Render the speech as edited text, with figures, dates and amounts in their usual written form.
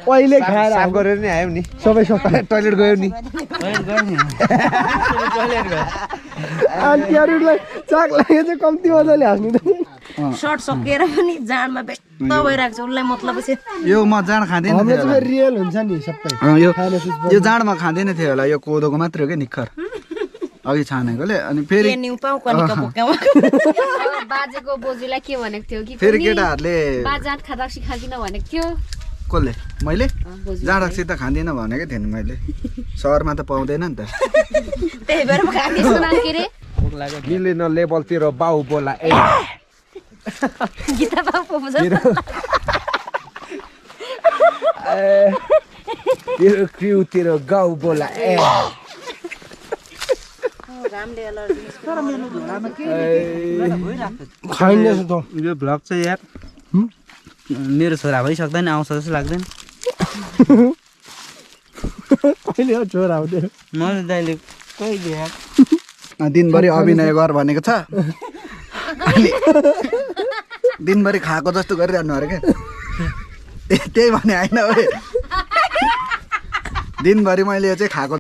पहिले खाएर साफ गरेर नि आयौ नि सबै सफा टोइलेट गयौ नि अनि अरूलाई चाक लाग्यो चाहिँ कम्ती मजाले हाँस्नु त सर्ट सकेर पनि जाडमा व्यस्त भइरहेको छ उसलाई मतलब चाहिँ यो म जाँड खाँदैन हाम्रो चाहिँ रियल हुन्छ नि सबै यो जाँडमा खाँदैन थियो होला यो कोदोको मात्र हो क्या निखर अघि छानेकोले अनि फेरि निउ पाउ कनिका बोकामा बाजेको बोजूलाई के भनेको थियो कि फेरि केटाहरूले बाजाट खाँदा सिखादिन भनेको थियो कसले मैले जाँडक्सी त खाँदिनँ भनेकै थिएँ नि मैले सहरमा त पाउँदैन नि त त्यही भएर म खाने त्यसको नाम के रे मिलेन लेभलतिर बाउ बोला ए गीता बाउ पो तेरो क्रिउतिर गाउँ बोला ए खाइँदैछ त यो भ्लग चाहिँ यार मेरो छोरा भइसक्दैन आउँछ जस्तो लाग्दैन कहिले हो छोरा हुँदै मैले दाइले कहिले यार दिनभरि अभिनय गर भनेको छ अनि दिनभरि खाएको जस्तो गरिरहनु अरे क्या त्यही भने होइन दिनभरि मैले यो चाहिँ खाएको